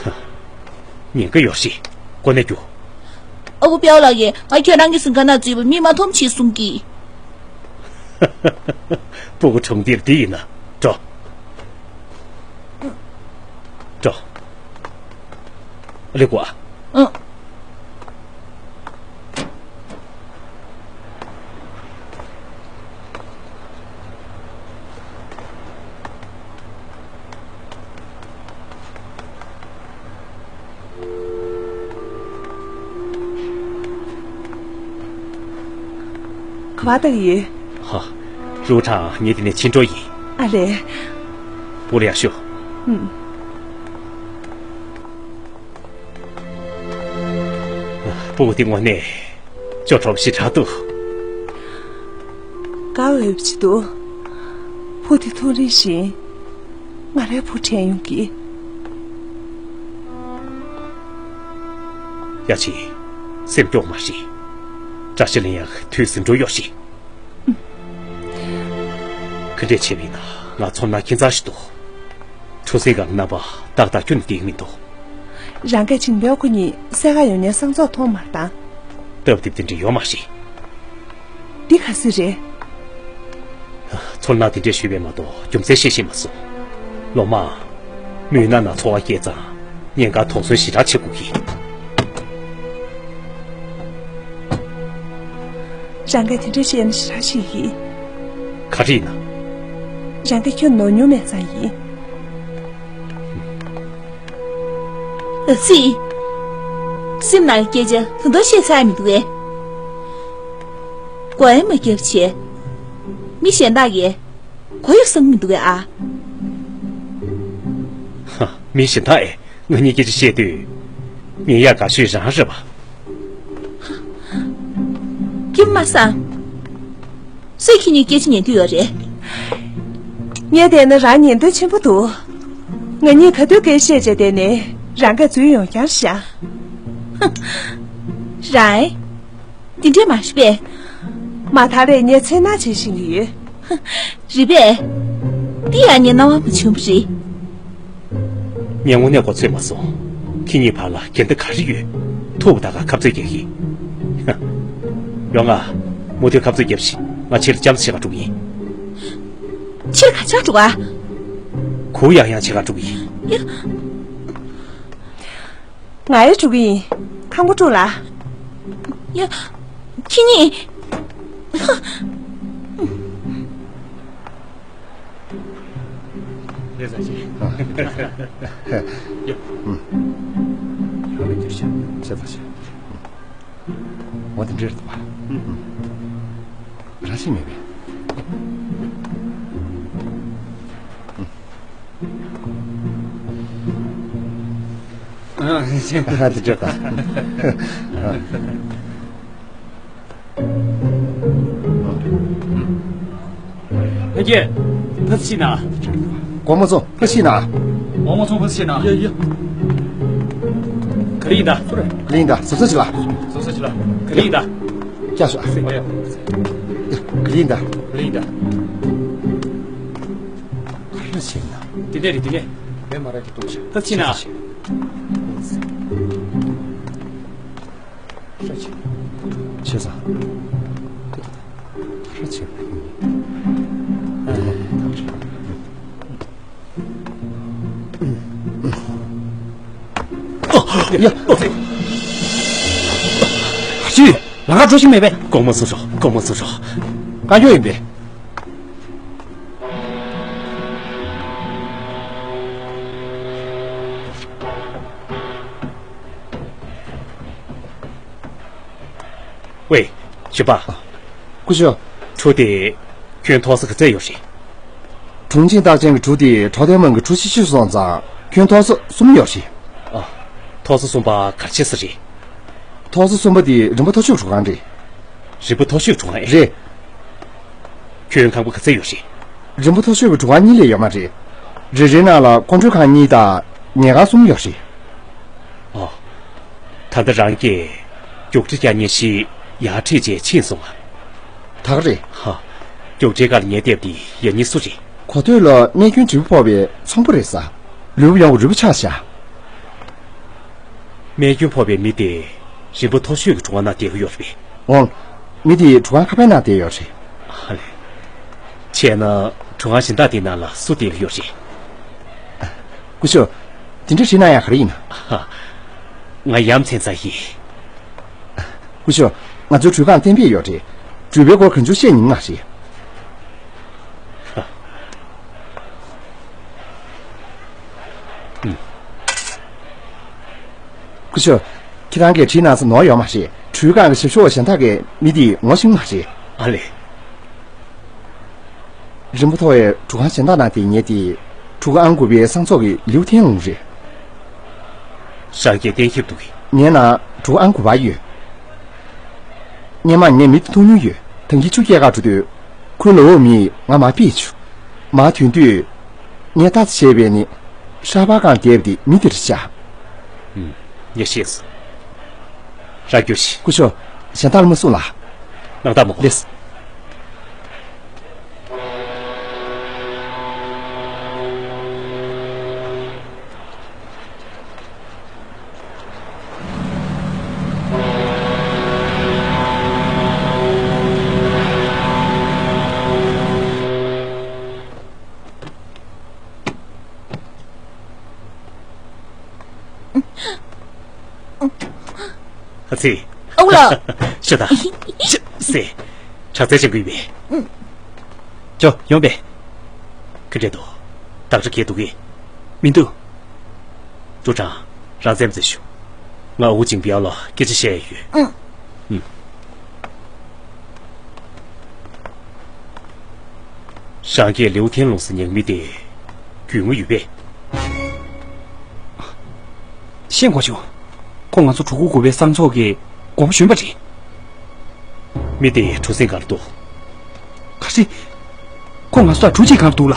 ཧ། ཉེན་ཁ་ཡོད་རེད། གོ་གནས་རྒྱུགས། ཨ་ཁུ་པའོ་ལགས་ཀྱིས་ང་ཁྱོད་རང་གི་གཟིམ་ཁང་ནང་འཛུལ་བ་མིས་མ་མཐོང་བྱེད་གསུང་གི། སྤུ་གུ་གྲོང་སྡེར་འདི་ཡིན་ན། འགྲོ། འགྲོ། ལེགས་པོ། ཨང་། ག་པར་བལྟ་གི་ཡོད། ཧ། རུ་ཁྲང་། ངས་འདི་ནས་ཕྱིན་འགྲོ་ཡིན། ཨ་ལས། སྤོ་ལོ་ཡག་ཤོས། ཨུམ། སྤུ་གུ་དེ་དངོས་གནས་སྐྱོ་ཁྲོམ་ཞེ་དྲག་འདུག། དགའ་འོས་པ་ཅིག་འདུག། བུ་དེ་ཐུགས་རིང་ཞིང་། ང་རའི་བུ་དྲན་ཡོང་གི། ཡ་ཆི། སེམས་སྐྱོ་མ་བྱེད། བཀྲ་ཤིས་ལ་ཡང་དུས་ཟིན་འགྲོ་ཡོད་ཞིག། ག་འདྲས་བྱས་པ་ཡིན་ན་ང་ཚོར་སྣང་ཁྱད་མཚར་ཞིག་འདུག། ཁྲུ་སིའི་སྒང་རྣམ་པ་ཏག་ཏག་ཁྱོན་ནས་བསྡད་ཀྱི་མི་འདུག། རང་གིས་ཅིང་པའོ་ཁོ་གཉིས་བསད་ག་ཡོང་མཁན་སང་ཚོགས་མཐོང་མ་བཏང་། སྟབས་བདེ་པོ་དེ་འདྲ་ཡོད་མ་རེད། འདི་ག་ཟེ་རེད། ཚོར་སྣང་དེ་འདྲས་ཞུས་པས་མ་གཏོགས་རྒྱུ་མཚན་བཤད་ཤེས་མ་སོང་། ལོ་མ། མུན་ནག་ནང་འཚོ་བ་སྐྱེལ་ཙང་ཉེན་ཁ་དོགས་ཟོན་ཞེ་དྲག་བྱེད་དགོས་ཀྱི། རང་གིས་དེ་འདྲ་བཤད་ན་ཞེ་དྲག་ཤེས་ཀྱི། ག་རེ་ཡིན་ན། རང་གིས་ཁྱོད་ནོར་མྱོང་མེད་ཙང་ཡིན། ཨ་ཙི། སེམས་ནང་གི་སྐད་ཆ་ད་དུང་བཤད་ཚར་མི་འདུག་གས། མགོ་ཡང་མ་བརྒྱབ་བྱས། མི་གཞན་དག་གིས་གོ་ཡག་བསམ་མི་འདུག་གས་ཨ། ཧ། མི་གཞན་དག་ཨེ། ང་གཉིས་སྐད་ཆ་བཤད་དུས། ཉན་ཡག་དགའ་ཤོས་རང་རེད་པ། ཀུན་མ་སང་། སུས་ཁྱེད་གཉིས་སྐད་ཆ་ཉན་འདོད་ཡོད་རེད། ངས་བལྟས་ན་རང་ཉན་འདོད་ཆེན་པོ་འདུག། ང་གཉིས་ག་དུས་སྐད་བཤད་བྱས་བསྡད་ནས་རང་གིས་འཛུལ་ཡོང་རྐྱང་ཤག། རང་ཨེ། འདི་འདྲས་མ་རེད་པས། མ་མཐའ་རེ་ངས་འཚེར་སྣང་བྱེད་བཞིན་ཡོད། རེད་པས། འདི་ཡང་ངའི་སྣང་བ་མ་བྱུང་བ་རེད། ངས་དངོས་གནས་མགོ་ཚོས་མ་སོང་། ཁྱེད་གཉིས་བར་ལ་འགལ་ཟླ་ག་རེ་ཡོད། ཐུག་པ་དག་ག་ཁ་རྩོད་རྒྱག་གི། ཡོང་ང་། མུ་མཐུད་ཁ་རྩོད་རྒྱབ་ཤིག། ང་ཕྱིར་ལྕམ་བྱེད་ག་འགྲོ་གི་ཡིན། ཕྱིར་ག་ཅག་འགྲོ་ག། གུ་ཡང་ཡང་བྱེད་ག་འགྲོ་གི་ཡིན། ཡ། ང་ཡང་འགྲོ་གི་ཡིན། ཁང་པ་དཀྲུག་ལ། ཡ། ཁྱེད་གཉིས། ལས་ས་ཆེ། ཡ། ཡང་ལ་འགྱུར་ཤ། ཆེ་ས་ཆེ། འོ་དེ་འདྲ་རེད་པ། རང་ཤེས་མེད་པས། ཨ་དེ་འདྲ་ད། ཕ་གི། ཕ་སི་ན། གོང་མ་ཚོ་ཕ་སི་ན། གོང་མ་ཚོ་ཕ་སི་ན། ཡ་ཡ། ག་རེ་ཡིན་ད། ག་རེ་ཡིན་ད། ཟབ་ས་ཅི་ལ། ཟབ་ས་ཅི་ལ། ག་རེ་ཡིན་ད། ཀྱ་ཤོ། ཨ་ཡ། ག་རེ་ཡིན་ད། ག་རེ་ཡིན་ད། ག་རེ་བྱེད་ན། དེ་ནས་རེད་དེ་ནས། མེ་མ་ར་གི་ཏོག་ཤ། ཕ་སི་ན། ཆེ་ས། ཧྲ་ཆེ། ཡ། ཅི། ལང་ཀ་འགྲོ་ཤེས་མེད་པས། གོང་མ་སུ་ཤོག། གོང་མ་སུ་ཤོག། བཀའ་བཀྱོན་ཡིན་པས། ཝེ། གཞོན་པ། སྐུ་ཞབས། གྲུ་དེ་ཁྱོན་ཐོག་ས་ག་ཚད་ཡོད་རེད། གྲུ་ཆེན་རྟགས་ཅན་གྱི་གྲུ་དེ་གྲོགས་ལྡན་དམངས་ཀྱི་གྲུ་ཆེ་ཤོས་སོང་ཙང་ཁྱོན་ཐོག་ས་གསུམ་ཡོད་རེད། ཨ། ཐོག་ས་གསུམ་པ་ག་རེ་བྱེད་ས་རེད། ཐོག་ས་གསུམ་པ་དེ་རིམ་པ་མཐོ་ཤོས་གྲུ་ཁང་རེད། རིམ་པ་མཐོ་ཤོས་གྲུ་ཁང་ཨེ། རེད། ཁྱོན་ཁང་པ་ག་ཚད་ཡོད་རེད། རིམ་པ་མཐོ་ཤོས་ཀྱི་གྲུ་ཁང་གཉིས་ལས་ཡོད་མ་རེད། རེ་རེའི་ནང་ལ་ཁོང་ཁྲོའི་ཁང་གཉིས་དང་ཉལ་ཁང་གསུམ་ཡོད་རེད། ཨོ། ད་ལྟ་རང་གིས་རྒྱུགས་འབྲས་རྒྱག་མཁན་ཞིག་ཡར་ཁྲིད་བྱས་ཕྱིན་སོང་ང་། ད་ག་རེད། ཧ། རྒྱུགས་འབྲས་སྒང་ལ་ཉལ་བསྡད་པ་དེ་ཡ་ཉེས་སུ་རེད། གོ་ཐོས་ལ་རྨས་སྐྱོན་འབྲས་བུ་ཕོག་པའི་ཚོང་པ་རེད་ས། ལུས་པོ་ཡོངས་རུས་པ་ཆག་ཤག་རྨས་སྐྱོན་ཕོག་པའི་མི་དེ་རིམ་པ་མཐོ་ཤོས་ཀྱི་གྲུ་ཁང་ནང་བསྡད་ཀྱི་ཡོད་རེད་པས། འོང་། མི་དེ་གྲུ་ཁང་ཁ་པའི་ནང་བསྡད་ཡོད་རེད། ཨ་ལས། བྱས་ན་གྲུ་ཁང་གཞན་དག་དེའི་ནང་ལ་སུ་བསྡད་ཀྱི་ཡོད་རེད། སྐུ་ཞབས། དེ་འདྲ་བྱེད་ན་ཡང་ག་རེ་ཡིན། ཧ། ང་ཡ་མཚན་ཙམ་ཡིན། སྐུ་ཞབས། ང་ཚོའི་གྲུ་ཁང་གཏན་འབེབས་ཡོད་རེད། གྲུ་པའི་སྐོར་གང་བྱུང་བཤད་མྱོང་མ་རེད། ཧ། ཨུམ། སྐུ་ཞབས། ཁྱེད་རང་གིས་བྲིས་གནང་ས་ནོར་ཡོད་མ་རེད། གྲུའི་སྒང་གི་ཞབས་ཞུ་བ་གཞན་དག་གིས་མི་དེ་ངོ་ཤེས་མ་རེད། ཨ་ལས། རིམ་པ་མཐོ་བའི་གྲུ་ཁང་གཞན་དག་ནང་དེ་ཉལ་ཏེ། གྲུ་ཁང་ཨང་དགུ་པའི་གསང་ཚོགས་ཀྱི་ལིའུ་ཐེན་ལུང་རེད། རང་སྐད་གཏན་འཁེལ་འདུག་གི། ངའི་ནང་གྲུ་ཁང་ཨང་དགུ་པ་ཡོད། སྔན་མ་ངས་མི་དེ་ཐུག་མྱོང་ཡོད། ད་གིན་ཆུ་སྐྱེལ་གར་འགྲོ་དུས། ཁོའི་ལོ་འོག་མིས་ང་མར་ཕུད་བྱུང་། མར་ཐོན་དུས། ངས་ལྟ་ཙམ་བྱས་པས་ནི། ཧྲ་པ་གང་བསྡད་པ་དེ་མི་དེ་རེད་ཤག་ངས་ཤེས་སོང་། རང་རྒྱུགས་ཤིག་སྐུ་ཞབས། གཞན་དག་ལ་མ་གསུངས་ལ། སྣང་དག་མ་གོ། ལེགས། ཨ་ཙི། ཨོ་ལ། ཤོད་དང་། ཤོད་སེ། དྲག་རྩལ་ཅན་གུས་པས། ཅོ་ཡོང་པས། ག་འདྲས་འདུག་ཌོག་ཊར་ག་འདུག་གི། མི་འདུག་ཀྲུའུ་ཀྲང་། རང་བཙན་མཛད་ཞུ། ང་ཨུ་ཅིང་པིའོ་ལ་སྐད་ཆ་བཤད་ཡ་ཡོད། ཨུ། རང་སྐད་ལིའུ་ཐེན་ལུང་ཟེར་ཉན་མི་དེ་རྒྱུས་མངའ་ཡོད་པས། ཤེས་དགོས་བྱུང་། ཁོ་ང་ཚོ་གྲུ་ཁུག་དགུ་པའི་གསང་ཚོགས་ཀྱི་འགོ་དཔོན་གཞོན་པ་རེད། མི་དེ་གྲུ་གཟིངས་སྒང་ལ་འདུག་ག་རེ། ཁོ་ང་ཚོ་དང་གྲུ་གཅིག་སྒང་ལ་འདུག་ལ།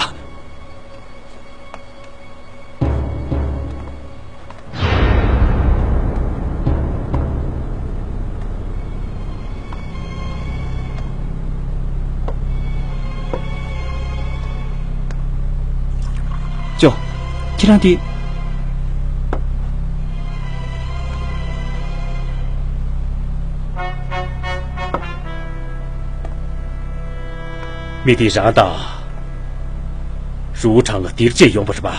ཅོ། ཁྱེད་རང་དེ། མི་དེ་རང་དང་། རུའུ་ཁྲང་ལ་སྡིགས་རྒྱབ་ཡོང་བ་རེད་པ།